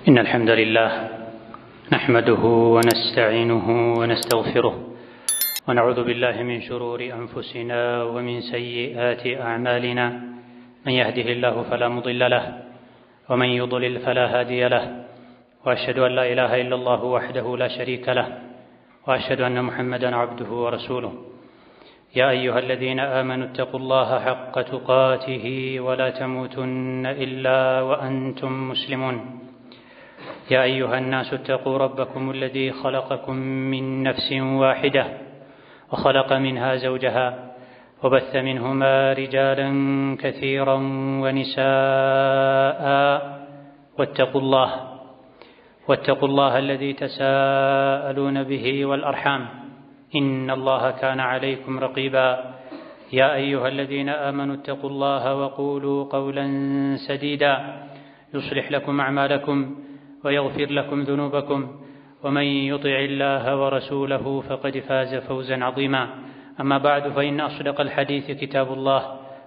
إن الحمد لله نحمده ونستعينه ونستغفره ونعوذ بالله من شرور أنفسنا ومن سيئات أعمالنا، من يهده الله فلا مضل له ومن يضلل فلا هادي له، وأشهد أن لا إله إلا الله وحده لا شريك له، وأشهد أن محمدا عبده ورسوله. يا أيها الذين آمنوا اتقوا الله حق تقاته ولا تموتن إلا وأنتم مسلمون. يا أيها الناس اتقوا ربكم الذي خلقكم من نفس واحدة وخلق منها زوجها وبث منهما رجالا كثيرا ونساء، واتقوا الله الذي تساءلون به والأرحام إن الله كان عليكم رقيبا. يا أيها الذين آمنوا اتقوا الله وقولوا قولا سديدا يصلح لكم أعمالكم ويغفر لكم ذنوبكم، ومن يطع الله ورسوله فقد فاز فوزا عظيما. أما بعد، فإن أصدق الحديث كتاب الله،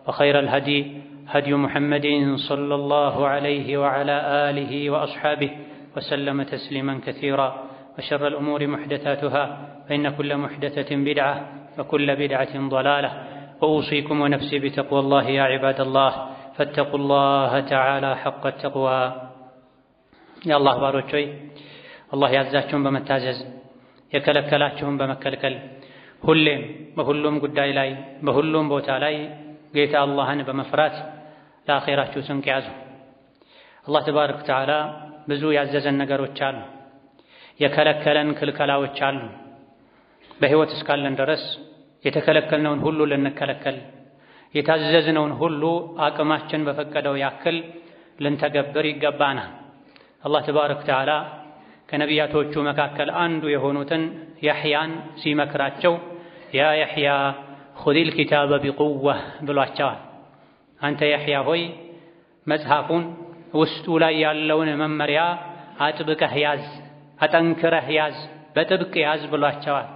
وخير الهدي هدي محمد صلى الله عليه وعلى آله وأصحابه وسلم تسليما كثيرا، وشر الأمور محدثاتها، فإن كل محدثة بدعة وكل بدعة ضلالة. وأوصيكم ونفسي بتقوى الله يا عباد الله، فاتقوا الله تعالى حق التقوى. የአላህ ባሮች ሆይ፣ አላህ ያዛችሁን በመታዘዝ የከለከላችሁን በመከልከል ሁሌም በሁሉም ጉዳይ ላይ በሁሉም ቦታ ላይ ጌታ አላህን በመፍራት ለአኼራችሁ ስንቅ ያዙ። አላህ ተባረከ ወተዓላ ብዙ ያዘዘን ነገሮች አሉ፣ የከለከለን ክልከላዎች አሉ። በሕይወት እስካለን ድረስ የተከለከልነውን ሁሉ ልንከለከል፣ የታዘዝነውን ሁሉ አቅማችን በፈቀደው ያክል ልንተገብር ይገባናል። አላህ ተባረከ ወተዓላ ከነቢያቶቹ መካከል አንዱ የሆኑትን ያሕያን ሲመክራቸው ያ ያሕያ ኹዚል ኪታበ ቢቁወህ ብሏቸዋል። አንተ ያሕያ ሆይ መጽሐፉን ውስጡ ላይ ያለውን መመሪያ አጥብቀህ ያዝ፣ አጠንክረህ ያዝ፣ በጥብቅ ያዝ ብሏቸዋል።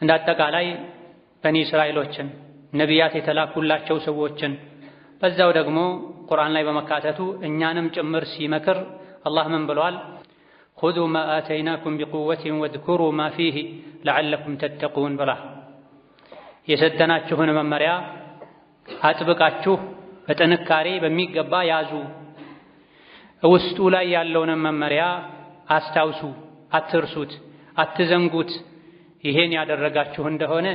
እንደ አጠቃላይ በኒ እስራኤሎችን ነቢያት የተላኩላቸው ሰዎችን በዛው ደግሞ ቁርአን ላይ በመካተቱ እኛንም ጭምር ሲመክር አላህ ምን ብሏል? خذوا ما آتيناكم بقوة واذكروا ما فيه لعلكم تتقون ብሏል። የሰጠናችሁን መመሪያ አጥብቃችሁ በጥንካሬ በሚገባ ያዙ፣ ውስጡ ላይ ያለውን መመሪያ አስታውሱ፣ አትርሱት፣ አትዘንጉት። ይሄን ያደረጋችሁ እንደሆነ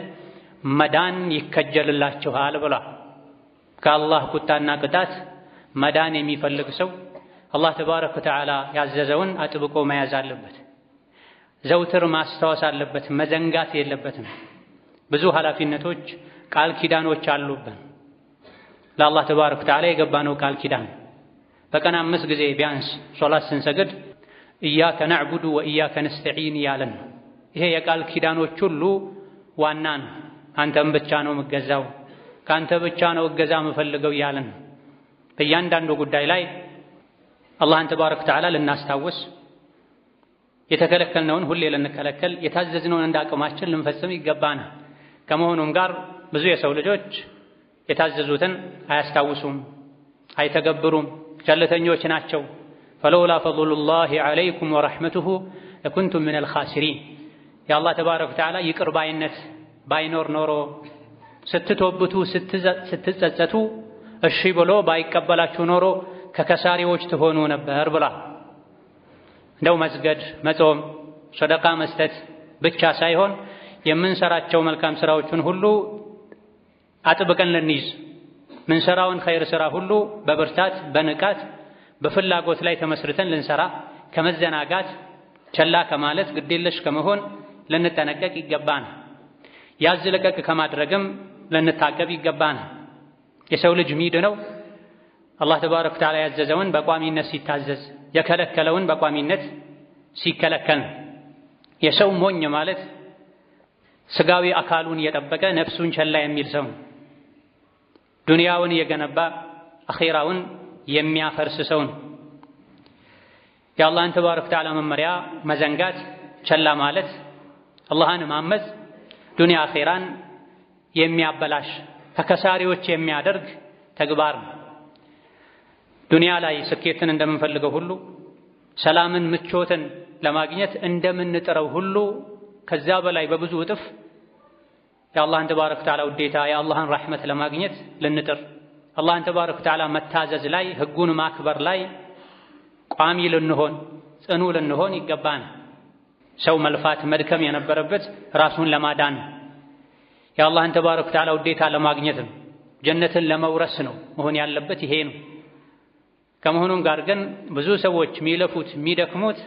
መዳን ይከጀልላችኋል ብሏል። ከአላህ ቁጣና ቅጣት መዳን የሚፈልግ ሰው አላህ ተባረከ ወተዓላ ያዘዘውን አጥብቆ መያዝ አለበት። ዘውትር ማስታወስ አለበት፣ መዘንጋት የለበትም። ብዙ ኃላፊነቶች፣ ቃል ኪዳኖች አሉብን። ለአላህ ተባረከ ወተዓላ የገባነው ቃል ኪዳን በቀን 5 ጊዜ ቢያንስ ሶላት ስንሰግድ إياك نعبد وإياك نستعين እያለን ነው። ይሄ የቃል ኪዳኖች ሁሉ ዋና ነው። አንተም ብቻ ነው የምገዛው፣ ከአንተ ብቻ ነው እገዛ የምፈልገው እያለን ነው። በእያንዳንዱ ጉዳይ ላይ አላህን ተባረከ ወተዓላ ልናስታውስ፣ የተከለከልነውን ሁሌ ልንከለከል፣ የታዘዝነውን እንደ አቅማችን ልንፈጽም ይገባናል። ከመሆኑም ጋር ብዙ የሰው ልጆች የታዘዙትን አያስታውሱም፣ አይተገብሩም፣ ቸልተኞች ናቸው። ፈለውላ ፈድሉላሂ ዐለይኩም ወረሕመቱሁ ለኩንቱም ሚነል ኻሲሪን። የአላህ ተባረከ ወተዓላ ይቅር ባይነት ባይኖር ኖሮ ስትቶብቱ ስትጸጸቱ እሺ ብሎ ባይቀበላችሁ ኖሮ ከከሳሪዎች ትሆኑ ነበር ብሏል። እንደው መስገድ፣ መጾም፣ ሰደቃ መስጠት ብቻ ሳይሆን የምንሰራቸው መልካም ስራዎችን ሁሉ አጥብቀን ልንይዝ፣ ምንሰራውን ኸይር ስራ ሁሉ በብርታት በንቃት በፍላጎት ላይ ተመስርተን ልንሰራ፣ ከመዘናጋት ቸላ ከማለት ግዴለሽ ከመሆን ልንጠነቀቅ ይገባናል። ያዝ ለቀቅ ከማድረግም ልንታቀብ ይገባናል። የሰው ልጅ ሚድነው አላህ ተባረከ ወተዓላ ያዘዘውን በቋሚነት ሲታዘዝ፣ የከለከለውን በቋሚነት ሲከለከል ነው። የሰው ሞኝ ማለት ስጋዊ አካሉን እየጠበቀ ነፍሱን ቸላ የሚል ሰው፣ ዱንያውን እየገነባ አኼራውን የሚያፈርስ ሰው ነው። የአላህን ተባረከ ወተዓላ መመሪያ መዘንጋት፣ ቸላ ማለት፣ አላህን ማመፅ ዱንያ አኼራን የሚያበላሽ ከከሳሪዎች የሚያደርግ ተግባር ነው። ዱንያ ላይ ስኬትን እንደምንፈልገው ሁሉ ሰላምን ምቾትን ለማግኘት እንደምንጥረው ሁሉ ከዛ በላይ በብዙ እጥፍ የአላህን ተባረከ ወተዓላ ውዴታ የአላህን ረሕመት ለማግኘት ልንጥር፣ አላህን ተባረከ ወተዓላ መታዘዝ ላይ ህጉን ማክበር ላይ ቋሚ ልንሆን ጽኑ ልንሆን ይገባናል። ሰው መልፋት መድከም የነበረበት ራሱን ለማዳን የአላህን ተባረከ ወተዓላ ውዴታ ለማግኘት ነው፣ ጀነትን ለመውረስ ነው መሆን ያለበት ይሄ ነው። ከመሆኑም ጋር ግን ብዙ ሰዎች የሚለፉት የሚደክሙት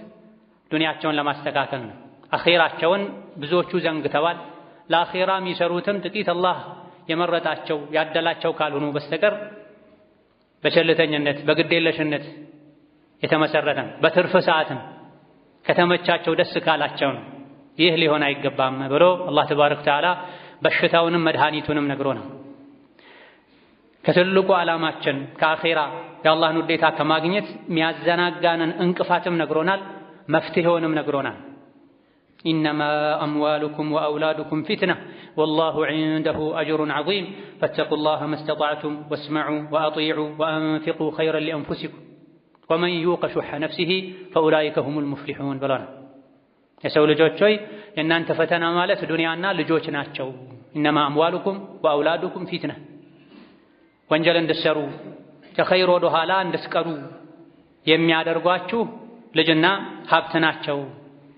ዱንያቸውን ለማስተካከል ነው። አኼራቸውን ብዙዎቹ ዘንግተዋል። ለአኼራ የሚሰሩትም ጥቂት አላህ የመረጣቸው ያደላቸው ካልሆኑ በስተቀር በቸልተኝነት በግዴለሽነት የተመሰረተ ነው። በትርፍ ሰዓትም ከተመቻቸው ደስ ካላቸው ነው። ይህ ሊሆን አይገባም ብሎ አላህ ተባረከ ወተዓላ በሽታውንም መድኃኒቱንም ነግሮናል። ከትልቁ ዓላማችን ከአኼራ የአላህን ውዴታ ከማግኘት የሚያዘናጋንን እንቅፋትም ነግሮናል፣ መፍትሄውንም ነግሮናል። إنما أموالكم وأولادكم فتنة والله عنده أجر عظيم فاتقوا الله ما استطعتم واسمعوا وأطيعوا وأنفقوا خيرا لأنفسكم ومن يوق شح نفسه فأولئك هم المفلحون ብለናል። የሰው ልጆች ሆይ የእናንተ ፈተና ማለት ዱንያና ልጆች ናቸው። إنما أموالكم وأولادكم فتنة፣ ወንጀል እንድትሰሩ ከኸይር ወደ ኋላ እንድትቀሩ የሚያደርጓችሁ ልጅና ሀብት ናቸው።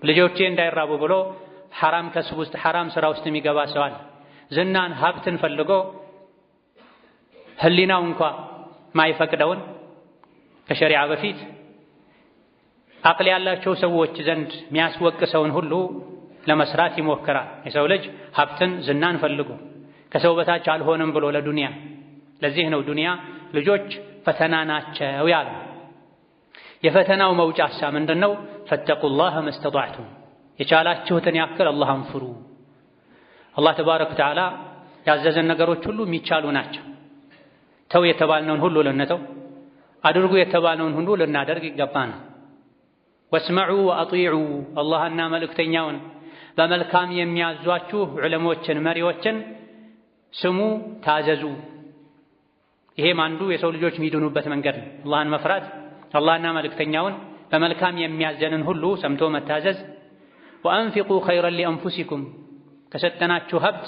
ልጆቼ እንዳይራቡ ብሎ ሐራም ከስብ ውስጥ ሐራም ስራ ውስጥ የሚገባ ሰው አለ። ዝናን ሀብትን ፈልጎ ህሊናው እንኳ ማይፈቅደውን ከሸሪዓ በፊት አቅል ያላቸው ሰዎች ዘንድ የሚያስወቅሰውን ሁሉ ለመስራት ይሞክራል። የሰው ልጅ ሀብትን ዝናን ፈልጎ ከሰው በታች አልሆንም ብሎ ለዱንያ። ለዚህ ነው ዱንያ ልጆች ፈተና ናቸው ያለው። የፈተናው መውጫሳ ምንድነው? ፈተቁላህ መስተጣዕቱም፣ የቻላችሁትን ያክል አላህን ፍሩ። አላህ ተባረከ ወተዓላ ያዘዘን ነገሮች ሁሉ የሚቻሉ ናቸው። ተው የተባልነውን ሁሉ ልንተው፣ አድርጉ የተባልነውን ሁሉ ልናደርግ ይገባናል። ወስመዑ ወአጢዑ፣ አላህና መልእክተኛውን በመልካም የሚያዟችሁ ዑለሞችን መሪዎችን ስሙ፣ ታዘዙ። ይሄም አንዱ የሰው ልጆች የሚድኑበት መንገድ ነው። አላህን መፍራት፣ አላህና መልእክተኛውን በመልካም የሚያዘንን ሁሉ ሰምቶ መታዘዝ። ወአንፊቁ ኸይረን ሊአንፉሲኩም፣ ከሰጠናችሁ ሀብት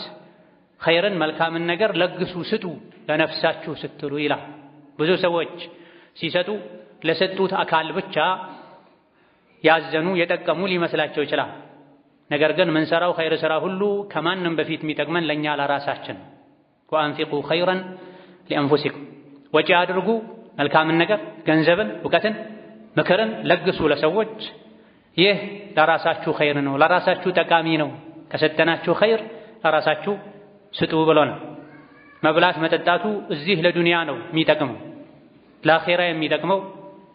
ኸይርን መልካምን ነገር ለግሱ፣ ስጡ ለነፍሳችሁ ስትሉ ይላል። ብዙ ሰዎች ሲሰጡ ለሰጡት አካል ብቻ ያዘኑ የጠቀሙ ሊመስላቸው ይችላል። ነገር ግን ምንሰራው ኸይር ስራ ሁሉ ከማንም በፊት የሚጠቅመን ለእኛ ለራሳችን። ወአንፊቁ ኸይረን ሊአንፉሲኩም፣ ወጪ አድርጉ መልካምን ነገር ገንዘብን፣ እውቀትን፣ ምክርን ለግሱ ለሰዎች። ይህ ለራሳችሁ ኸይር ነው፣ ለራሳችሁ ጠቃሚ ነው። ከሰጠናችሁ ኸይር ለራሳችሁ ስጡ ብሎ ነው። መብላት መጠጣቱ እዚህ ለዱንያ ነው የሚጠቅመው። ለአኼራ የሚጠቅመው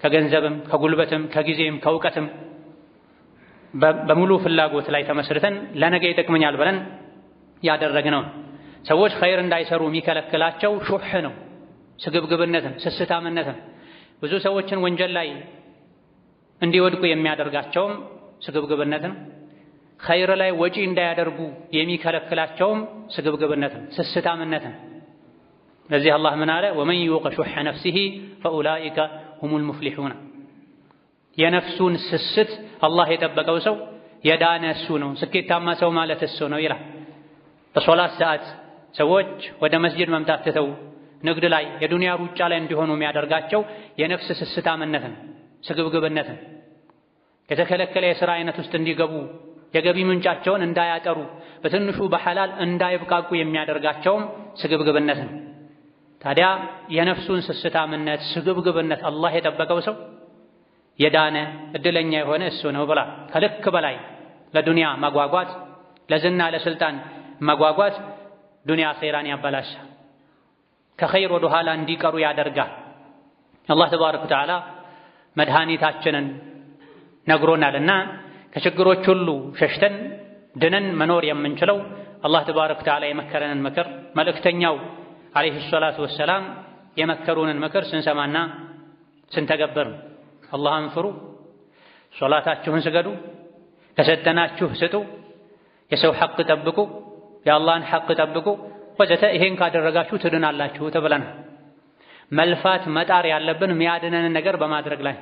ከገንዘብም ከጉልበትም ከጊዜም ከእውቀትም በሙሉ ፍላጎት ላይ ተመስርተን ለነገ ይጠቅመኛል ብለን ያደረግነው። ሰዎች ኸይር እንዳይሰሩ የሚከለክላቸው ሹህ ነው፣ ስግብግብነትም ስስታምነትም። ብዙ ሰዎችን ወንጀል ላይ እንዲወድቁ የሚያደርጋቸውም ስግብግብነት ነው። ኸይር ላይ ወጪ እንዳያደርጉ የሚከለክላቸውም ስግብግብነት ነው፣ ስስታምነት ነው። ለዚህ አላህ ምን አለ? ومن يوق شح نفسه فأولئك هم المفلحون። የነፍሱን ስስት አላህ የጠበቀው ሰው የዳነ እሱ ነው፣ ስኬታማ ሰው ማለት እሱ ነው ይላል። በሶላት ሰዓት ሰዎች ወደ መስጂድ መምጣት ትተው ንግድ ላይ የዱንያ ሩጫ ላይ እንዲሆኑ የሚያደርጋቸው የነፍስ ስስታምነት ነው፣ ስግብግብነት ነው። የተከለከለ የሥራ አይነት ውስጥ እንዲገቡ የገቢ ምንጫቸውን እንዳያጠሩ በትንሹ በሐላል እንዳይብቃቁ የሚያደርጋቸውም ስግብግብነት ነው። ታዲያ የነፍሱን ስስታምነት ስግብግብነት አላህ የጠበቀው ሰው የዳነ እድለኛ የሆነ እሱ ነው ብላ። ከልክ በላይ ለዱንያ መጓጓት፣ ለዝና ለስልጣን መጓጓት ዱንያ አኼራን ያበላሻል፣ ከኸይር ወደ ኋላ እንዲቀሩ ያደርጋል። አላህ ተባረከ ወተዓላ መድኃኒታችንን ነግሮናልና ከችግሮች ሁሉ ሸሽተን ድነን መኖር የምንችለው አላህ ተባረከ ወተዓላ የመከረንን ምክር መልእክተኛው ዓለይሂ ሰላቱ ወሰላም የመከሩንን ምክር ስንሰማና ስንተገበር ነው። አላህን ፍሩ፣ ሶላታችሁን ስገዱ፣ ከሰጠናችሁ ስጡ፣ የሰው ሐቅ ጠብቁ፣ የአላህን ሐቅ ጠብቁ ወዘተ። ይሄን ካደረጋችሁ ትድናላችሁ ተብለናል። መልፋት መጣር ያለብን የሚያድነንን ነገር በማድረግ ላይ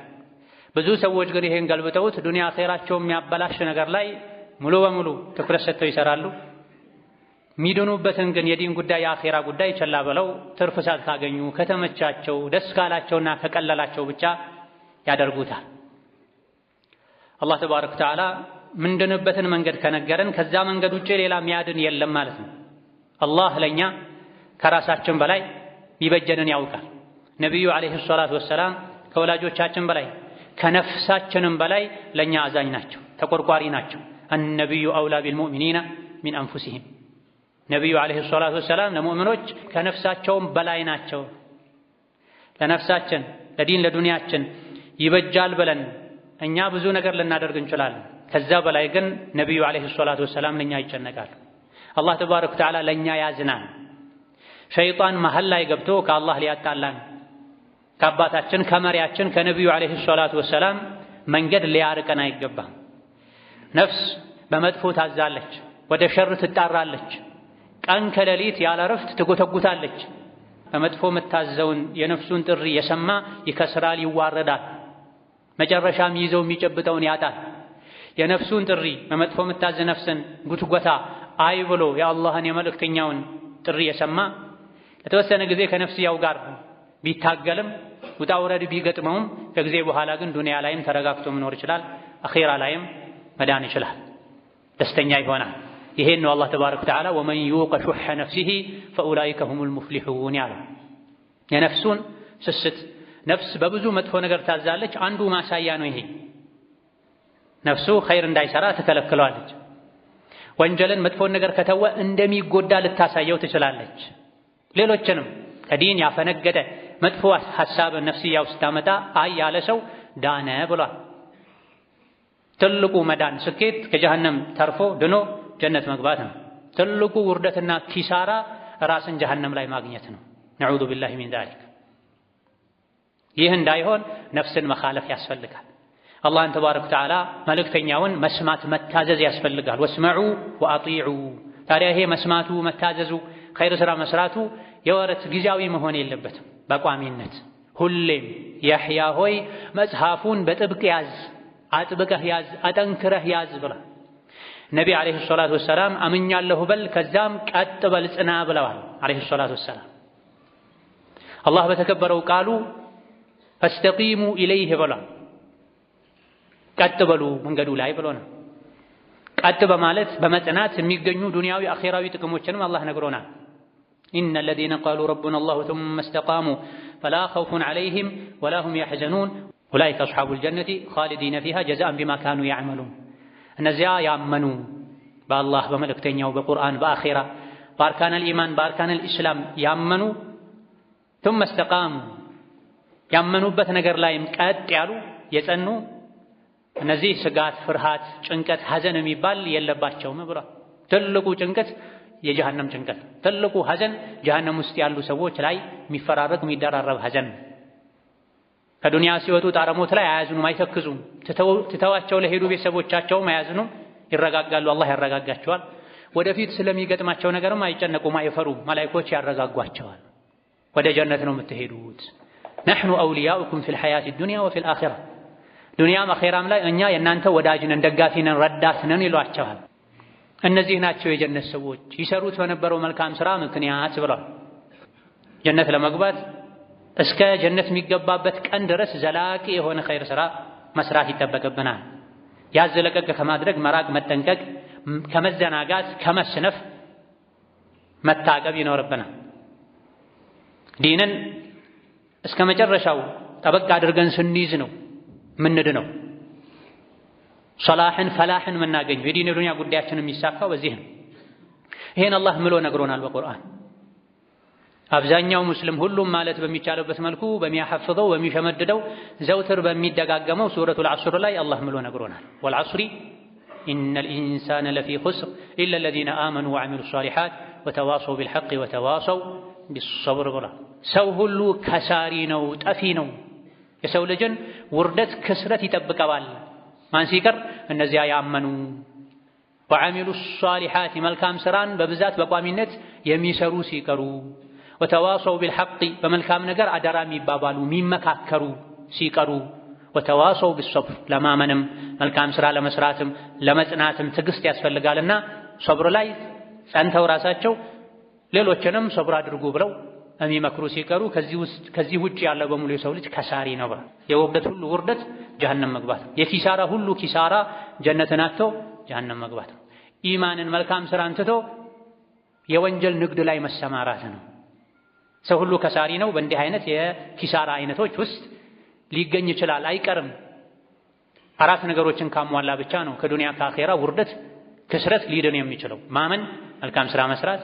ብዙ ሰዎች ግን ይሄን ገልብጠውት ዱንያ አኼራቸው የሚያበላሽ ነገር ላይ ሙሉ በሙሉ ትኩረት ሰጥተው ይሰራሉ። የሚድኑበትን ግን የዲን ጉዳይ የአኼራ ጉዳይ ቸላ ብለው ትርፍ ሰዓት ካገኙ ከተመቻቸው ደስ ካላቸውና ከቀለላቸው ብቻ ያደርጉታል። አላህ ተባረከ ወተዓላ ምንድንበትን መንገድ ከነገረን ከዛ መንገድ ውጪ ሌላ ሚያድን የለም ማለት ነው። አላህ ለኛ ከራሳችን በላይ ሚበጀንን ያውቃል። ነቢዩ ዓለይሂ ሰላቱ ወሰላም ከወላጆቻችን በላይ ከነፍሳችንም በላይ ለኛ አዛኝ ናቸው፣ ተቆርቋሪ ናቸው። النبي أولى بالمؤمنين من أنفسهم ነቢዩ ዓለይሂ ሰላቱ ወሰላም ለሙእሚኖች ከነፍሳቸውም በላይ ናቸው። ለነፍሳችን ለዲን ለዱንያችን ይበጃል ብለን እኛ ብዙ ነገር ልናደርግ እንችላለን። ከዛ በላይ ግን ነቢዩ ዓለይሂ ሰላቱ ወሰላም ለኛ ይጨነቃሉ። አላህ ተባረከ ወተዓላ ለኛ ያዝናል። ሸይጣን መሀል ላይ ገብቶ ከአላህ ሊያጣላን ከአባታችን ከመሪያችን ከነቢዩ ዓለይሂ ሰላቱ ወሰላም መንገድ ሊያርቀን አይገባም። ነፍስ በመጥፎ ታዛለች፣ ወደ ሸር ትጣራለች፣ ቀን ከሌሊት ያለ እረፍት ትጎተጉታለች። በመጥፎ የምታዘውን የነፍሱን ጥሪ የሰማ ይከስራል፣ ይዋረዳል፣ መጨረሻም ይዘው የሚጨብጠውን ያጣል። የነፍሱን ጥሪ በመጥፎ የምታዝ ነፍስን ጉትጎታ አይ ብሎ የአላህን የመልእክተኛውን ጥሪ የሰማ ለተወሰነ ጊዜ ከነፍስያው ጋር ቢታገልም ውጣ ውረድ ቢገጥመውም ከጊዜ በኋላ ግን ዱንያ ላይም ተረጋግቶ መኖር ይችላል፣ አኺራ ላይም መዳን ይችላል፣ ደስተኛ ይሆናል። ይሄን ነው አላህ ተባረከ ወተዓላ ومن يوق شح نفسه فأولئك هم المفلحون ያለው። የነፍሱን ስስት ነፍስ በብዙ መጥፎ ነገር ታዛለች። አንዱ ማሳያ ነው ይሄ። ነፍሱ ኸይር እንዳይሰራ ትከለክለዋለች። ወንጀልን መጥፎን ነገር ከተወ እንደሚጎዳ ልታሳየው ትችላለች። ሌሎችንም ከዲን ያፈነገጠ መጥፎ ሐሳብን ነፍስያው ስታመጣ አይ ያለ ሰው ዳነ ብሏል። ትልቁ መዳን ስኬት ከጀሃነም ተርፎ ድኖ ጀነት መግባት ነው። ትልቁ ውርደትና ኪሳራ ራስን ጀሃነም ላይ ማግኘት ነው። نعوذ بالله من ذلك። ይህ እንዳይሆን ነፍስን መኻለፍ ያስፈልጋል። አላህን تبارك وتعالى መልእክተኛውን መስማት መታዘዝ ያስፈልጋል። واسمعوا وأطيعوا። ታዲያ ይሄ መስማቱ መታዘዙ ኸይር ሥራ መስራቱ የወረት ጊዜያዊ መሆን የለበትም። በቋሚነት ሁሌም የሕያ ሆይ መጽሐፉን በጥብቅ ያዝ፣ አጥብቀህ ያዝ፣ አጠንክረህ ያዝ ብላ ነቢ ዓለይሂ ሰላቱ ወሰላም አምኛለሁ በል ከዛም ቀጥ በል ጽና ብለዋል። ዓለይሂ ሰላቱ ወሰላም አላህ በተከበረው ቃሉ ፈስተቂሙ ኢለይህ ብሏል። ቀጥ በሉ መንገዱ ላይ ብሎ ነው። ቀጥ በማለት በመጽናት የሚገኙ ዱንያዊ አኼራዊ ጥቅሞችንም አላህ ነግሮናል። إن الذين قالوا ربنا الله ثم استقاموا فلا خوف عليهم ولا هم يحزنون أولئك أصحاب الجنة خالدين فيها جزاء بما كانوا يعملون። እነዚያ ያመኑ በአላህ በመልእክተኛው በቁርአን በአኼራ በ أركان الإيمان በ أركان الإسلام ያመኑ ثم استقاموا ያመኑበት ነገር ላይም ቀጥ ያሉ የጸኑ እነዚህ ስጋት፣ ፍርሃት፣ ጭንቀት፣ ሐዘን የሚባል የለባቸውም ብሏል። ትልቁ ጭንቀት የጀሃነም ጭንቀት፣ ትልቁ ሐዘን ጀሃነም ውስጥ ያሉ ሰዎች ላይ የሚፈራረቅ የሚደራረብ ሐዘን። ከዱንያ ሲወጡ ጣረሞት ላይ አያዝኑም፣ አይተክዙም። ትተዋቸው ለሄዱ ቤተሰቦቻቸውም አያዝኑም፣ ይረጋጋሉ። አላህ ያረጋጋቸዋል። ወደፊት ስለሚገጥማቸው ነገርም አይጨነቁም፣ አይፈሩም። መላኢኮች ያረጋጓቸዋል። ወደ ጀነት ነው የምትሄዱት። نحن أولياؤكم في الحياة الدنيا وفي الآخرة፣ ዱንያም አኼራም ላይ እኛ የእናንተ ወዳጅ ነን፣ ደጋፊ ነን፣ ረዳት ነን ይሏቸዋል። እነዚህ ናቸው የጀነት ሰዎች ይሰሩት በነበረው መልካም ሥራ ምክንያት ብሏል። ጀነት ለመግባት እስከ ጀነት የሚገባበት ቀን ድረስ ዘላቂ የሆነ ኸይር ሥራ መስራት ይጠበቅብናል። ያዝ ለቀቅ ከማድረግ መራቅ፣ መጠንቀቅ፣ ከመዘናጋት፣ ከመስነፍ መታቀብ ይኖርብናል። ዲንን እስከ መጨረሻው ጠበቅ አድርገን ስንይዝ ነው ምንድነው ሰላሕን ፈላሕን የምናገኘው። የዲን የዱንያ ጉዳያችን የሚሳካው በዚህ ነው። ይሄን አላህ ምሎ ነግሮናል በቁርአን። አብዛኛው ሙስሊም ሁሉም ማለት በሚቻልበት መልኩ በሚያሐፍዘው በሚሸመድደው ዘውትር በሚደጋገመው ሱረቱል ዐስር ላይ አላህ ምሎ ነግሮናል። والعصر إن الإنسان لفي خسر إلا الذين آمنوا وعملوا الصالحات وتواصوا بالحق وتواصوا بالصبر ብሏል። ሰው ሁሉ ከሳሪ ነው፣ ጠፊ ነው። የሰው ልጅን ውርደት ክስረት ይጠብቀዋል። ማን ሲቀር? እነዚያ ያመኑ وعملوا الصالحات መልካም ስራን በብዛት በቋሚነት የሚሰሩ ሲቀሩ፣ وتواصوا بالحق በመልካም ነገር አደራ የሚባባሉ የሚመካከሩ ሲቀሩ፣ وتواصوا بالصبر ለማመንም መልካም ስራ ለመስራትም ለመጽናትም ትዕግስት ያስፈልጋልና ሶብር ላይ ጸንተው ራሳቸው ሌሎችንም ሶብር አድርጉ ብለው የሚመክሩ ሲቀሩ ከዚህ ውጭ ያለ በሙሉ የሰው ልጅ ከሳሪ ነው። የውርደት ሁሉ ውርደት ጀሀነም መግባት ነው። የኪሳራ ሁሉ ኪሳራ ጀነትን አጥቶ ጀሀነም መግባት ነው። ኢማንን መልካም ስራን ትቶ የወንጀል ንግድ ላይ መሰማራት ነው። ሰው ሁሉ ከሳሪ ነው። በእንዲህ አይነት የኪሳራ አይነቶች ውስጥ ሊገኝ ይችላል፣ አይቀርም። አራት ነገሮችን ካሟላ ብቻ ነው ከዱንያ ከአኼራ ውርደት ክስረት ሊድን የሚችለው። ማመን፣ መልካም ስራ መስራት፣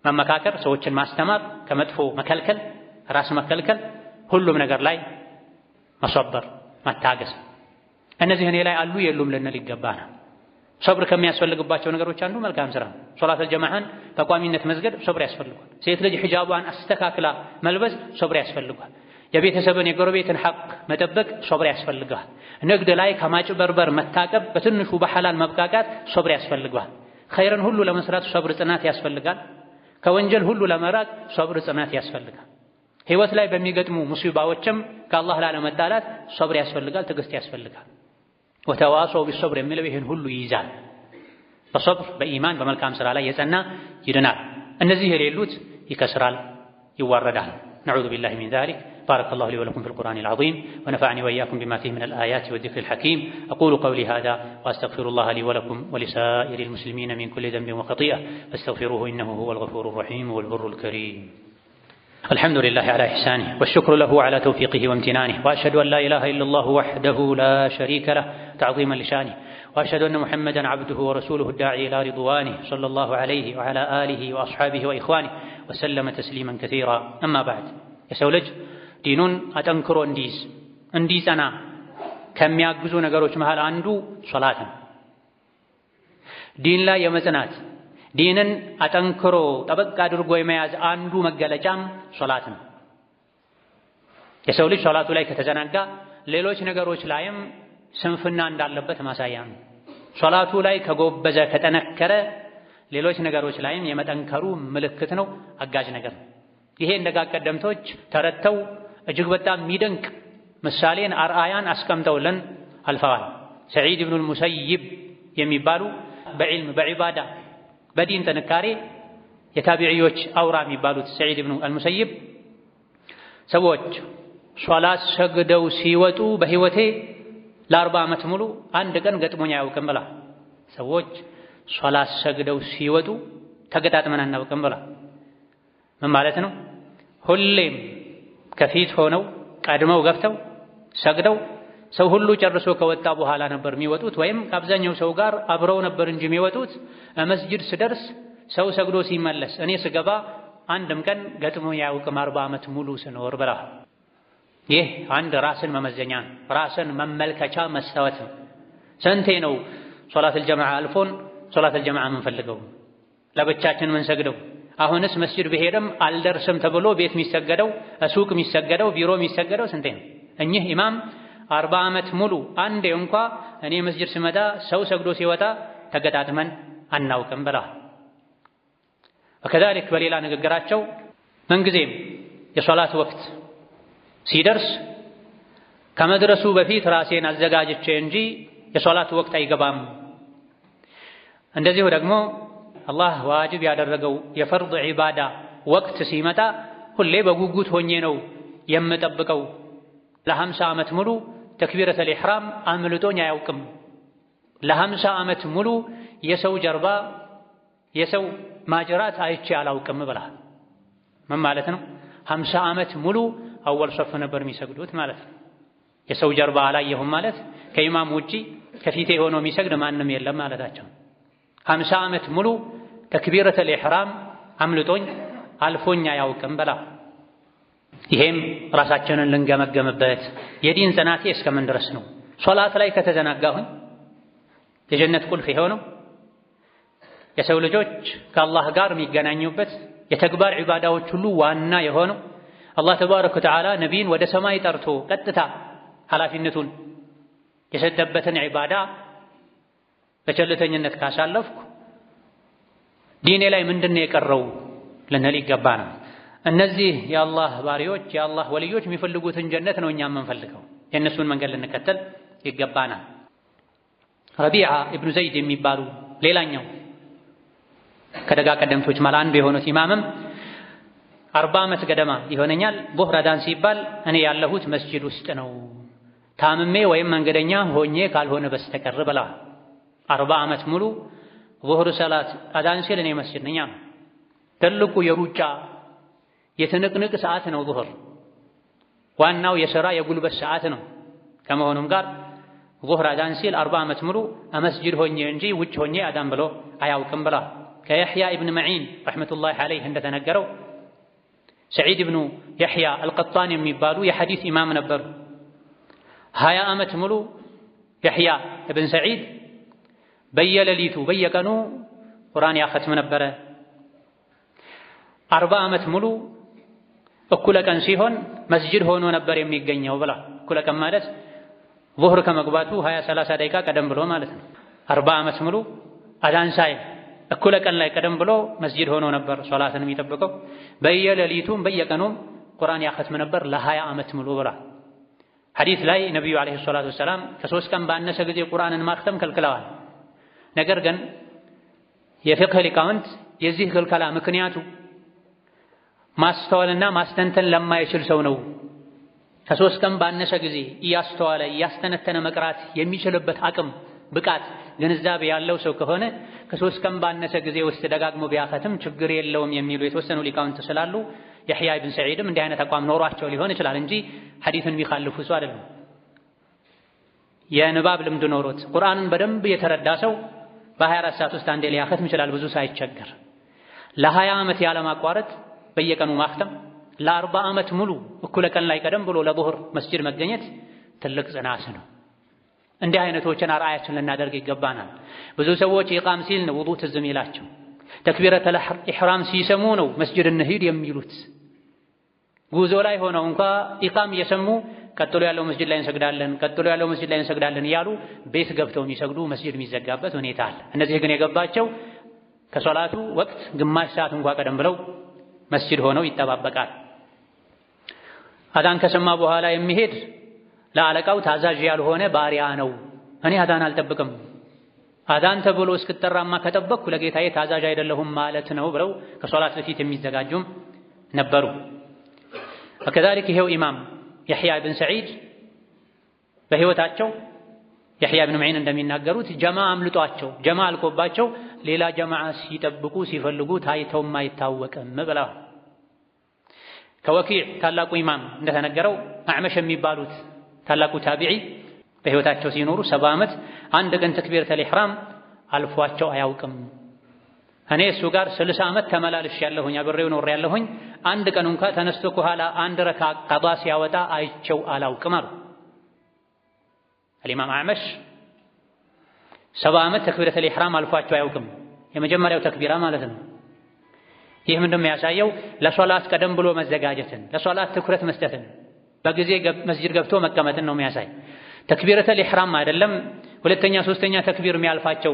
መመካከር፣ ሰዎችን ማስተማር፣ ከመጥፎ መከልከል፣ ራስ መከልከል፣ ሁሉም ነገር ላይ መሰበር፣ መታገስ። እነዚህ እኔ ላይ አሉ የሉም ልንል ይገባናል። ሶብር ከሚያስፈልግባቸው ነገሮች አንዱ መልካም ስራ ነው። ሶላተል ጀማዓን በቋሚነት መስገድ ሶብር ያስፈልጓል። ሴት ልጅ ሒጃቧን አስተካክላ መልበስ ሶብር ያስፈልጓል። የቤተሰብን የጎረቤትን ሐቅ መጠበቅ ሶብር ያስፈልገዋል። ንግድ ላይ ከማጭበርበር መታቀብ፣ በትንሹ በሐላል መብቃቃት ሶብር ያስፈልገዋል። ኸይርን ሁሉ ለመስራት ሶብር ጽናት ያስፈልጋል። ከወንጀል ሁሉ ለመራቅ ሶብር ጽናት ያስፈልጋል። ህይወት ላይ በሚገጥሙ ሙሲባዎችም ከአላህ ላለመጣላት ሶብር ያስፈልጋል፣ ትዕግስት ያስፈልጋል። وتواصوا بالصبر የሚለው ይህን ሁሉ ይይዛል። በሶብር በኢማን በመልካም ስራ ላይ የጸና ይድናል። እነዚህ የሌሉት ይከስራል፣ ይዋረዳል። نعوذ بالله من ذلك። بارك الله لي ولكم في القرآن العظيم ونفعني وإياكم بما فيه من الآيات والذكر الحكيم። أقول قولي هذا وأستغفر الله لي ولكم ولسائر المسلمين من كل ذنب وخطيئة فاستغفروه إنه هو الغفور الرحيم والبر الكريم። الحمد لله على إحسانه والشكر له على توفيقه وامتنانه، وأشهد أن لا إله إلا الله وحده لا شريك له تعظيما لشانه، وأشهد أن محمدا عبده ورسوله الداعي إلى رضوانه صلى الله عليه وعلى آله وأصحابه وإخوانه وسلم تسليما كثيرا። أما بعد። የሰው ልጅ ዲኑን አጠንክሮ እንዲይዝ እንዲጸና ከሚያግዙ ነገሮች መሃል አንዱ ሶላት ነው። ዲን ላይ የመጽናት፣ ዲንን አጠንክሮ ጠበቅ አድርጎ የመያዝ አንዱ መገለጫም ሶላት ነው። የሰው ልጅ ሶላቱ ላይ ከተዘናጋ ሌሎች ነገሮች ላይም ስንፍና እንዳለበት ማሳያ ነው። ሶላቱ ላይ ከጎበዘ፣ ከጠነከረ ሌሎች ነገሮች ላይም የመጠንከሩ ምልክት ነው፣ አጋዥ ነገር ነው። ይሄ እንደጋ ቀደምቶች ተረድተው እጅግ በጣም የሚደንቅ ምሳሌን አርአያን አስቀምጠውልን አልፈዋል። ሰዒድ ኢብኑል ሙሰይብ የሚባሉ በዒልም፣ በዒባዳ፣ በዲን ጥንካሬ የታቢዕዮች አውራ የሚባሉት ሰዒድ ኢብኑ አልሙሰይብ ሰዎች ሶላት ሰግደው ሲወጡ በህይወቴ ለ40 ዓመት ሙሉ አንድ ቀን ገጥሞኝ አያውቅም ብላ። ሰዎች ሶላት ሰግደው ሲወጡ ተገጣጥመን አናውቅም ብላ። ምን ማለት ነው? ሁሌም ከፊት ሆነው ቀድመው ገብተው ሰግደው ሰው ሁሉ ጨርሶ ከወጣ በኋላ ነበር የሚወጡት፣ ወይም ከአብዛኛው ሰው ጋር አብረው ነበር እንጂ የሚወጡት። መስጂድ ስደርስ ሰው ሰግዶ ሲመለስ እኔ ስገባ አንድም ቀን ገጥሞኝ አያውቅም 40 ዓመት ሙሉ ስኖር ብላ። ይህ አንድ ራስን መመዘኛ ነው፣ ራስን መመልከቻ መስታወት ነው። ስንቴ ነው ሶላተል ጀማዓ አልፎን ሶላተል ጀማዓ የምንፈልገው፣ ለብቻችን ምንሰግደው? አሁንስ መስጂድ ብሄድም አልደርስም ተብሎ ቤት የሚሰገደው፣ ሱቅ የሚሰገደው፣ ቢሮ የሚሰገደው ስንቴ ነው? እኚህ ኢማም 40 ዓመት ሙሉ አንዴ እንኳ እኔ መስጂድ ስመጣ ሰው ሰግዶ ሲወጣ ተገጣጥመን አናውቅም ብለዋል። وكذلك በሌላ ንግግራቸው ምንጊዜም የሶላት ወቅት ሲደርስ ከመድረሱ በፊት ራሴን አዘጋጅቼ እንጂ የሶላት ወቅት አይገባም። እንደዚሁ ደግሞ አላህ ዋጅብ ያደረገው የፈርድ ዒባዳ ወቅት ሲመጣ ሁሌ በጉጉት ሆኜ ነው የምጠብቀው። ለ50 ዓመት ሙሉ ተክቢረተል ኢሕራም አምልጦኝ አያውቅም። ለ50 ዓመት ሙሉ የሰው ጀርባ፣ የሰው ማጅራት አይቼ አላውቅም ብለሃል። ምን ማለት ነው? 50 ዓመት ሙሉ أول صف ነበር የሚሰግዱት ማለት ነው። የሰው ጀርባ አላየሁም ማለት ከኢማም ውጪ ከፊቴ ሆኖ የሚሰግድ ማንም የለም ማለታቸው። 50 ዓመት ሙሉ ተክቢረተል ኢሕራም አምልጦኝ አልፎኝ አያውቅም ብላ። ይሄም ራሳችንን ልንገመገምበት፣ የዲን ጽናቴ እስከምን ድረስ ነው? ሶላት ላይ ከተዘናጋሁኝ የጀነት ቁልፍ የሆነው፣ የሰው ልጆች ከአላህ ጋር የሚገናኙበት፣ የተግባር ዒባዳዎች ሁሉ ዋና የሆነው፣ አላህ تبارك وتعالى ነቢይን ወደ ሰማይ ጠርቶ ቀጥታ ኃላፊነቱን የሰጠበትን ዒባዳ በቸልተኝነት ካሳለፍኩ ዲኔ ላይ ምንድነው የቀረው ልንል ይገባናል። እነዚህ የአላህ ባሪዎች፣ የአላህ ወልዮች የሚፈልጉትን ጀነት ነው እኛ የምንፈልገው። የእነሱን መንገድ ልንከተል ይገባናል። ረቢዓ ኢብኑ ዘይድ የሚባሉ ሌላኛው ከደጋ ቀደምቶች መሃል አንዱ የሆኑት ኢማምም 40 ዓመት ገደማ ይሆነኛል ዙህር አዛን ሲባል እኔ ያለሁት መስጂድ ውስጥ ነው ታምሜ ወይም መንገደኛ ሆኜ ካልሆነ በስተቀር ብለዋል። 40 ዓመት ሙሉ ዙህር ሰላት አዛን ሲል እኔ መስጂድ ነኝ አሉ። ትልቁ የሩጫ የትንቅንቅ ሰዓት ነው ዙህር። ዋናው የሥራ የጉልበት ሰዓት ነው። ከመሆኑም ጋር ዙህር አዛን ሲል 40 ዓመት ሙሉ መስጂድ ሆኜ እንጂ ውጭ ሆኜ አዛን ብሎ አያውቅም ብለዋል። ከየሕያ ኢብን መዒን ረሕመቱላሂ ዐለይህ እንደተነገረው ሰዒድ ኢብኑ የሕያ አልቀጣን የሚባሉ የሐዲስ ኢማም ነበሩ። 20 ዓመት ሙሉ የሕያ ኢብን ሰዒድ በየሌሊቱ በየቀኑ ቁርአን ያኸትም ነበረ። 40 ዓመት ሙሉ እኩለ ቀን ሲሆን መስጂድ ሆኖ ነበር የሚገኘው ብላ። እኩለ ቀን ማለት ዙህር ከመግባቱ 20-30 ደቂቃ ቀደም ብሎ ማለት ነው። 40 ዓመት ሙሉ አዛን ሳይል እኩለ ቀን ላይ ቀደም ብሎ መስጂድ ሆኖ ነበር ሶላትን የሚጠብቀው። በየሌሊቱም በየቀኑም ቁርአን ያኸትም ነበር ለ20 ዓመት ሙሉ ብላ። ሐዲስ ላይ ነብዩ አለይሂ ሰላቱ ወሰላም ከ3 ቀን ባነሰ ጊዜ ቁርአንን ማክተም ከልክለዋል። ነገር ግን የፍቅህ ሊቃውንት የዚህ ክልከላ ምክንያቱ ማስተዋልና ማስተንተን ለማይችል ሰው ነው። ከ3 ቀን ባነሰ ጊዜ እያስተዋለ እያስተነተነ መቅራት የሚችልበት አቅም፣ ብቃት፣ ግንዛቤ ያለው ሰው ከሆነ ከ3 ቀን ባነሰ ጊዜ ውስጥ ደጋግሞ ቢያኸትም ችግር የለውም የሚሉ የተወሰኑ ሊቃውንት ስላሉ የሕያ ኢብን ሰዒድም እንዲህ አይነት አቋም ኖሯቸው ሊሆን ይችላል እንጂ ሐዲስን የሚኻልፉ ሰው አይደለም። የንባብ ልምድ ኖሮት ቁርአንን በደንብ የተረዳ ሰው በ24 ሰዓት ውስጥ አንዴ ሊያኸትም ይችላል ብዙ ሳይቸገር። ለ20 ዓመት ያለማቋረጥ በየቀኑ ማኽተም፣ ለ40 ዓመት ሙሉ እኩለ ቀን ላይ ቀደም ብሎ ለዙህር መስጂድ መገኘት ትልቅ ጽናት ነው። እንዲህ አይነቶችን አርአያችን ልናደርግ ይገባናል። ብዙ ሰዎች ኢቃም ሲል ነው ውዱእ ትዝ የሚላቸው፣ ተክቢረተል ኢሕራም ሲሰሙ ነው መስጂድ እንሂድ የሚሉት። ጉዞ ላይ ሆነው እንኳ ኢቃም እየሰሙ ቀጥሎ ያለው መስጂድ ላይ እንሰግዳለን፣ ቀጥሎ ያለው መስጂድ ላይ እንሰግዳለን እያሉ ቤት ገብተው የሚሰግዱ መስጂድ የሚዘጋበት ሁኔታ አለ። እነዚህ ግን የገባቸው ከሶላቱ ወቅት ግማሽ ሰዓት እንኳ ቀደም ብለው መስጂድ ሆነው ይጠባበቃል። አዛን ከሰማ በኋላ የሚሄድ ለአለቃው ታዛዥ ያልሆነ ባሪያ ነው። እኔ አዛን አልጠብቅም፣ አዛን ተብሎ እስክጠራማ ከጠበቅኩ ለጌታዬ ታዛዥ አይደለሁም ማለት ነው ብለው ከሶላት በፊት የሚዘጋጁም ነበሩ። ወከዛሊክ ይሄው ኢማም የሕያ ኢብን ሰዒድ በሕይወታቸው የሕያ ኢብን መዒን እንደሚናገሩት ጀማ አምልጧቸው ጀማ አልቆባቸው ሌላ ጀማዓ ሲጠብቁ ሲፈልጉ ታይተውም አይታወቅም ብለዋል። ከወኪዕ ታላቁ ኢማም እንደተነገረው አዕመሽ የሚባሉት ታላቁ ታቢዒ በሕይወታቸው ሲኖሩ 70 ዓመት አንድ ቀን ተክቢረተል ኢሕራም አልፏቸው አያውቅም። እኔ እሱ ጋር 60 ዓመት ተመላልሽ ያለሁኝ አብሬው ኖሬ ያለሁኝ አንድ ቀን እንኳ ተነስቶ ከኋላ አንድ ረካ ቀዷ ሲያወጣ አይቸው አላውቅም አሉ። አልኢማም አዕመሽ 70 ዓመት ተክቢረተል ኢሕራም አልፏቸው አያውቅም። የመጀመሪያው ተክቢራ ማለት ነው። ይህ ምንድነው የሚያሳየው? ለሶላት ቀደም ብሎ መዘጋጀትን፣ ለሶላት ትኩረት መስጠትን፣ በጊዜ መስጂድ ገብቶ መቀመጥን ነው የሚያሳይ። ተክቢረተል ኢሕራም አይደለም ሁለተኛ ሶስተኛ ተክቢር የሚያልፋቸው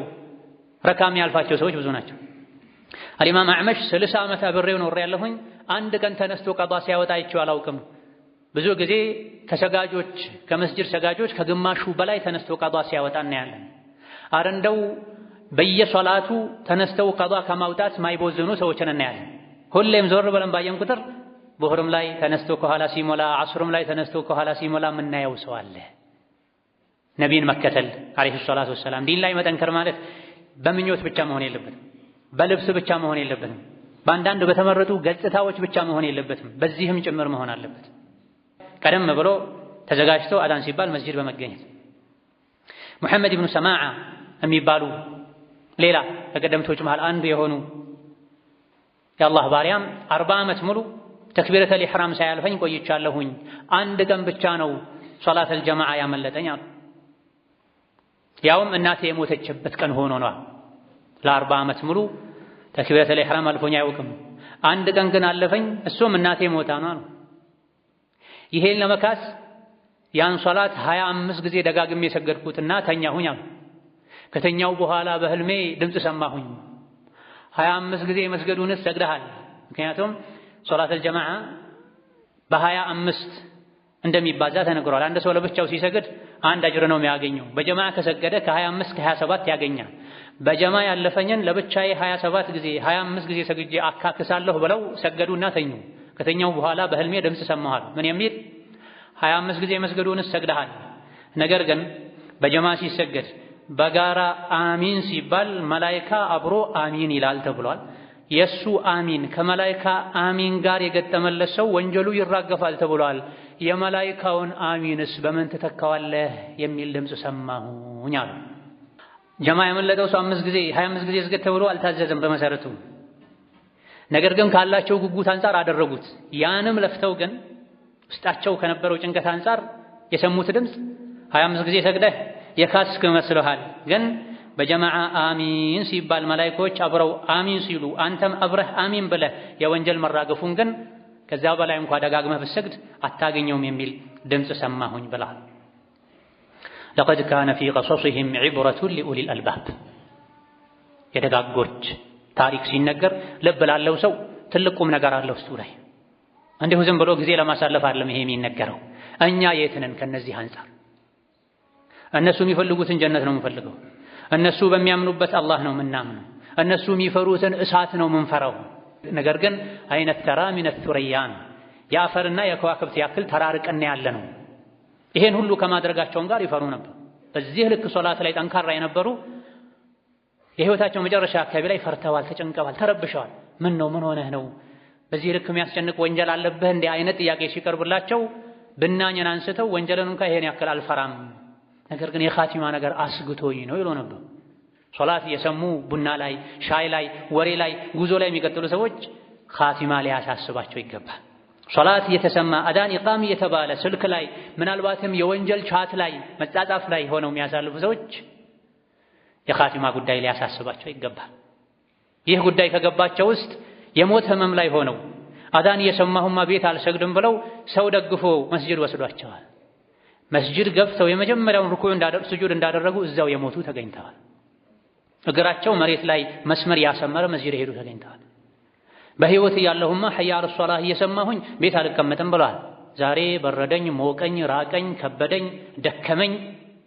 ረካ የሚያልፋቸው ሰዎች ብዙ ናቸው። አልኢማም አዕመሽ 60 ዓመት አብሬው ኖሬ ያለሁኝ አንድ ቀን ተነስቶ ቀዷ ሲያወጣ አይቼው አላውቅም። ብዙ ጊዜ ከሰጋጆች ከመስጂድ ሰጋጆች ከግማሹ በላይ ተነስቶ ቀዷ ሲያወጣ እናያለን። አረ እንደው በየሶላቱ ተነስተው ቀዷ ከማውጣት ማይቦዝኑ ሰዎችን እናያለን። ሁሌም ዞር ብለን ባየን ቁጥር ዙህርም ላይ ተነስቶ ከኋላ ሲሞላ፣ ዐስርም ላይ ተነስቶ ከኋላ ሲሞላ የምናየው ሰው አለ። ነቢይን መከተል ዓለይሂ ሰላቱ ወሰላም ዲን ላይ መጠንከር ማለት በምኞት ብቻ መሆን የለበትም፣ በልብስ ብቻ መሆን የለበትም፣ በአንዳንድ በተመረጡ ገጽታዎች ብቻ መሆን የለበትም፣ በዚህም ጭምር መሆን አለበት። ቀደም ብሎ ተዘጋጅቶ አዛን ሲባል መስጂድ በመገኘት ሙሐመድ ኢብኑ ሰማዓ የሚባሉ ሌላ ከቀደምቶች መሃል አንዱ የሆኑ የአላህ ባሪያም 40 ዓመት ሙሉ ተክቢረተል ኢሕራም ሳያልፈኝ ቆይቻለሁኝ፣ አንድ ቀን ብቻ ነው ሶላተል ጀማዓ ያመለጠኝ አሉ። ያውም እናቴ የሞተችበት ቀን ሆኖ ነው። ለ40 ዓመት ሙሉ ተክቢረተል ኢሕራም አልፎኝ አያውቅም። አንድ ቀን ግን አለፈኝ፣ እሱም እናቴ ሞታ ነው አሉ። ይሄን ለመካስ ያን ሶላት 25 ጊዜ ደጋግሜ የሰገድኩትና ተኛሁኝ አሉ። ከተኛው በኋላ በህልሜ ድምፅ ሰማሁኝ። 25 ጊዜ መስገዱንስ ሰግደሃል? ምክንያቱም ሶላተል ጀማዓ በ25 እንደሚባዛ ተነግሯል። አንድ ሰው ለብቻው ሲሰግድ አንድ አጅር ነው የሚያገኘው። በጀማ ከሰገደ ከ25 እስከ 27 ያገኛል። በጀማ ያለፈኝን ለብቻዬ 27 ጊዜ 25 ጊዜ ሰግጄ አካክሳለሁ ብለው ሰገዱና ተኙ። ከተኛው በኋላ በህልሜ ድምፅ ሰማኋል። ምን የሚል? 25 ጊዜ መስገዱንስ ሰግደሃል፣ ነገር ግን በጀማ ሲሰገድ በጋራ አሚን ሲባል መላይካ አብሮ አሚን ይላል ተብሏል። የሱ አሚን ከመላይካ አሚን ጋር የገጠመለት ሰው ወንጀሉ ይራገፋል ተብሏል። የመላይካውን አሚንስ በምን ትተካዋለህ የሚል ድምፅ ሰማሁኝ አሉ። ጀማ ያመለጠው ሰው 5 ጊዜ 25 ጊዜ ስገድ ተብሎ አልታዘዘም በመሰረቱ። ነገር ግን ካላቸው ጉጉት አንፃር አደረጉት። ያንም ለፍተው ግን ውስጣቸው ከነበረው ጭንቀት አንፃር የሰሙት ድምፅ 25 ጊዜ ሰግደህ የካስክ መስሎሃል፣ ግን በጀማዓ አሚን ሲባል መላይኮች አብረው አሚን ሲሉ አንተም አብረህ አሚን ብለህ የወንጀል መራገፉን ግን ከዛ በላይ እንኳ ደጋግመህ ብትሰግድ አታገኘውም የሚል ድምፅ ሰማሁኝ ብለዋል። لقد كان في قصصهم عبرة لأولي الألباب። የደጋጎች ታሪክ ሲነገር ልብ ላለው ሰው ትልቅ ቁም ነገር አለው እሱ ላይ። እንዲሁ ዝም ብሎ ጊዜ ለማሳለፍ አይደለም ይሄ የሚነገረው። እኛ የት ነን ከነዚህ አንፃር? እነሱ የሚፈልጉትን ጀነት ነው የምንፈልገው። እነሱ በሚያምኑበት አላህ ነው የምናምነው። እነሱ የሚፈሩትን እሳት ነው የምንፈራው። ነገር ግን አይነ ተራ ሚነ ሱረያን የአፈርና የከዋክብት ያክል ተራርቀን ያለ ነው። ይሄን ሁሉ ከማድረጋቸውም ጋር ይፈሩ ነበር። በዚህ ልክ ሶላት ላይ ጠንካራ የነበሩ የህይወታቸው መጨረሻ አካባቢ ላይ ፈርተዋል፣ ተጨንቀዋል፣ ተረብሸዋል። ምን ነው ምን ሆነህ ነው በዚህ ልክ የሚያስጨንቅ ወንጀል አለብህ እንዲህ አይነት ጥያቄ ሲቀርብላቸው ብናኝን አንስተው ወንጀልን እንኳ ይሄን ያክል አልፈራም፣ ነገር ግን የኻቲማ ነገር አስግቶኝ ነው ይሉ ነበር። ሶላት የሰሙ ቡና ላይ፣ ሻይ ላይ፣ ወሬ ላይ፣ ጉዞ ላይ የሚቀጥሉ ሰዎች ኻቲማ ሊያሳስባቸው ይገባል። ሶላት እየተሰማ አዳን ኢቃም እየተባለ ስልክ ላይ ምናልባትም የወንጀል chat ላይ መጻጻፍ ላይ ሆነው የሚያሳልፉ ሰዎች የኻቲማ ጉዳይ ሊያሳስባቸው ይገባል። ይህ ጉዳይ ከገባቸው ውስጥ የሞት ህመም ላይ ሆነው አዳን እየሰማሁማ ቤት አልሰግድም ብለው ሰው ደግፎ መስጂድ ወስዷቸዋል። መስጂድ ገብተው የመጀመሪያውን ሩኩዕ ስጁድ እንዳደረጉ እዛው የሞቱ ተገኝተዋል። እግራቸው መሬት ላይ መስመር ያሰመረ መስጂድ ሄዱ ተገኝተዋል። በህይወት እያለሁማ حي على الصلاة እየሰማሁኝ ቤት አልቀመጥም ብለዋል። ዛሬ በረደኝ፣ ሞቀኝ፣ ራቀኝ፣ ከበደኝ፣ ደከመኝ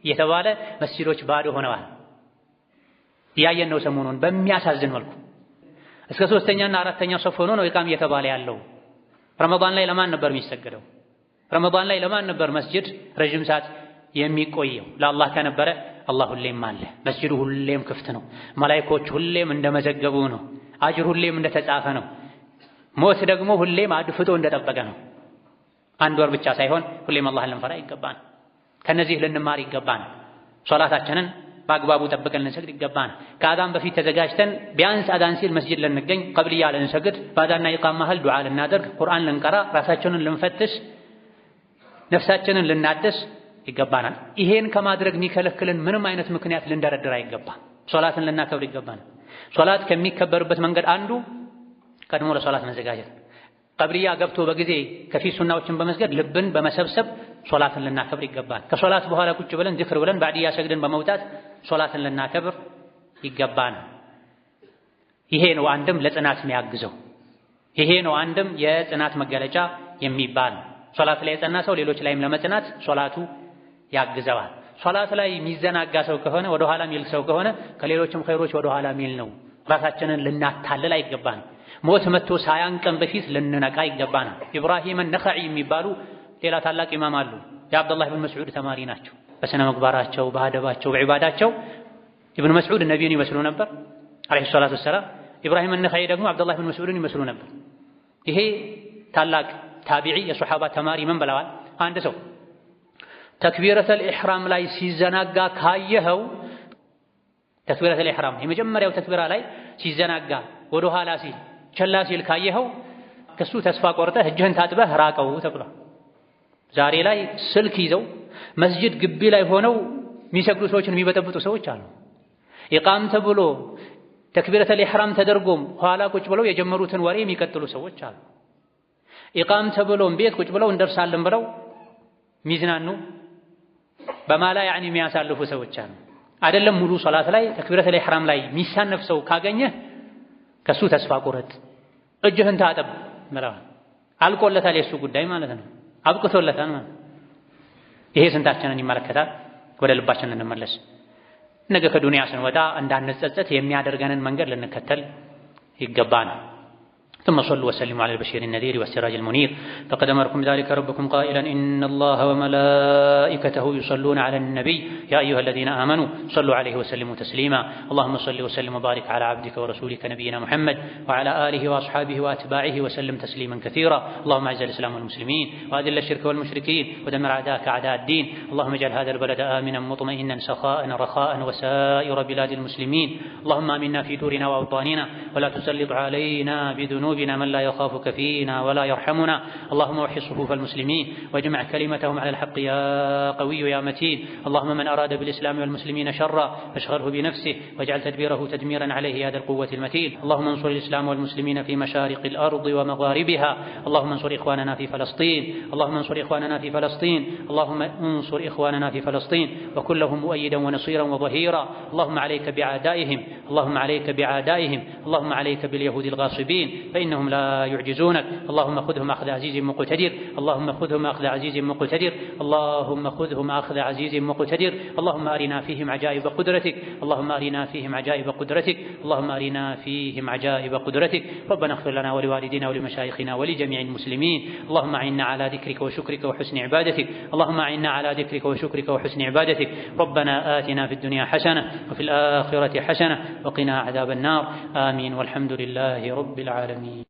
እየተባለ መስጂዶች ባዶ ሆነዋል። እያየን ነው ሰሞኑን በሚያሳዝን መልኩ። እስከ ሶስተኛና አራተኛው ሶፍ ሆኖ ነው ኢቃም እየተባለ ያለው። ረመዳን ላይ ለማን ነበር የሚሰገደው? ረመዳን ላይ ለማን ነበር መስጂድ ረጅም ሰዓት የሚቆየው? ለአላህ ከነበረ አላህ ሁሌም አለ። መስጂዱ ሁሌም ክፍት ነው። መላኢኮች ሁሌም እንደመዘገቡ ነው። አጅር ሁሌም እንደተጻፈ ነው። ሞት ደግሞ ሁሌም አድፍጦ እንደጠበቀ ነው። አንድ ወር ብቻ ሳይሆን ሁሌም አላህን ልንፈራ ይገባናል። ከነዚህ ልንማር ይገባናል። ሶላታችንን በአግባቡ ጠብቀን ልንሰግድ ይገባናል። ከአዛን በፊት ተዘጋጅተን ቢያንስ አዛን ሲል መስጂድ ልንገኝ፣ ቀብልያ ልንሰግድ፣ በአዛንና ኢቃም መሃል ዱዓ ልናደርግ፣ ቁርአን ልንቀራ፣ ራሳችንን ልንፈትሽ፣ ነፍሳችንን ልናድስ ይገባናል። ይሄን ከማድረግ የሚከለክልን ምንም አይነት ምክንያት ልንደረድር አይገባም። ሶላትን ልናከብር ይገባናል። ሶላት ከሚከበርበት መንገድ አንዱ ቀድሞ ለሶላት መዘጋጀት፣ ቀብልያ ገብቶ በጊዜ ከፊት ሱናዎችን በመስገድ ልብን በመሰብሰብ ሶላትን ልናከብር ይገባል። ከሶላት በኋላ ቁጭ ብለን ዚክር ብለን ባዕድያ ሰግደን በመውጣት ሶላትን ልናከብር ይገባናል። ይሄ ነው አንድም ለጽናት የሚያግዘው። ይሄ ነው አንድም የጽናት መገለጫ የሚባል። ሶላት ላይ የጸና ሰው ሌሎች ላይም ለመጽናት ሶላቱ ያግዘዋል። ሶላት ላይ የሚዘናጋ ሰው ከሆነ ወደ ኋላ የሚል ሰው ከሆነ ከሌሎችም ኸይሮች ወደ ኋላ የሚል ነው። ራሳችንን ልናታልል አይገባንም። ሞት መጥቶ ሳያንቀን በፊት ልንነቃ ይገባናል። ኢብራሂም ነኸዒ የሚባሉ ሌላ ታላቅ ኢማም አሉ። የአብዱላህ ኢብኑ መስዑድ ተማሪ ናቸው። በስነ ምግባራቸው፣ በአደባቸው፣ በዒባዳቸው ኢብኑ መስዑድ ነቢዩን ይመስሉ ነበር عليه الصلاة والسلام። ኢብራሂም ነኸዒ ደግሞ አብዱላህ ኢብኑ መስዑድን ይመስሉ ነበር። ይሄ ታላቅ ታቢዒ የሶሐባ ተማሪ ምን ብለዋል? አንድ ሰው تكبيرة الإحرام ላይ ሲዘናጋ ካየኸው፣ تكبيرة الإحرام የመጀመሪያው ተክቢራ ላይ ሲዘናጋ ወደ ኋላ ሲል ቸላ ሲል ካየኸው ከሱ ተስፋ ቆርጠህ እጅህን ታጥበህ ራቀው ተብሏል። ዛሬ ላይ ስልክ ይዘው መስጂድ ግቢ ላይ ሆነው የሚሰግዱ ሰዎችን የሚበጠብጡ ሰዎች አሉ። ኢቃም ተብሎ تكبيرة الإحرام ተደርጎም ኋላ ቁጭ ብለው የጀመሩትን ወሬ የሚቀጥሉ ሰዎች አሉ። ኢቃም ተብሎም ቤት ቁጭ ብለው እንደርሳለን ብለው ሚዝናኑ በማላ يعني የሚያሳልፉ ሰዎች አሉ። አይደለም ሙሉ ሶላት ላይ تكبيرة الإحرام ላይ የሚሳነፍ ሰው ካገኘህ ከሱ ተስፋ ቁረጥ፣ እጅህን ታጠብ ብለዋል። አልቆለታል የሱ ጉዳይ ማለት ነው። አብቅቶለታል ማለት። ይሄ ስንታችንን ይመለከታል? ወደ ልባችን እንመለስ። ነገ ከዱንያ ስንወጣ እንዳንጸጸት የሚያደርገንን መንገድ ልንከተል ይገባናል። ثم صلوا وسلموا على البشير النذير والسراج المنير. فقد أمركم ذلك ربكم قائلا إن الله وملائكته يصلون على النبي يا أيها الذين آمنوا صلوا عليه وسلموا تسليما. اللهم صل وسلم وبارك على عبدك ورسولك نبينا محمد وعلى آله وأصحابه وأتباعه وسلم تسليما كثيرا. اللهم أعز الإسلام والمسلمين وأذل الشرك والمشركين ودمر أعداءك أعداء الدين. اللهم اجعل هذا البلد آمنا مطمئنا سخاء رخاء وسائر بلاد المسلمين. اللهم آمنا في دورنا وأوطاننا ولا تسلط علينا بذنوبنا من لا يخافك فينا ولا يرحمنا. اللهم وحي صفوف المسلمين واجمع كلمتهم على الحق يا قوي يا متين. اللهم من أراد بالإسلام والمسلمين شرا فاشغله بنفسه واجعل تدبيره تدميرا عليه يا ذا القوة المتين. اللهم انصر الإسلام والمسلمين في مشارق الأرض ومغاربها. اللهم انصر إخواننا في فلسطين. اللهم انصر إخواننا في فلسطين. اللهم انصر إخواننا في فلسطين وكلهم مؤيدا ونصيرا وظهيرا. اللهم عليك بعدائهم. اللهم عليك بعدائهم. اللهم عليك باليهود الغاصبين فإنهم لا يعجزونك. اللهم خذهم أخذ عزيز مقتدر. اللهم خذهم أخذ عزيز مقتدر. اللهم خذهم أخذ عزيز مقتدر. اللهم أرنا فيهم عجائب قدرتك. اللهم أرنا فيهم عجائب قدرتك. اللهم أرنا فيهم عجائب قدرتك. ربنا اغفر لنا ولوالدينا ولمشايخنا ولجميع المسلمين. اللهم أعنا على ذكرك وشكرك وحسن عبادتك. اللهم أعنا على ذكرك وشكرك وحسن عبادتك. ربنا آتنا في الدنيا حسنة وفي الآخرة حسنة وقنا عذاب النار. آمين. والحمد لله رب العالمين.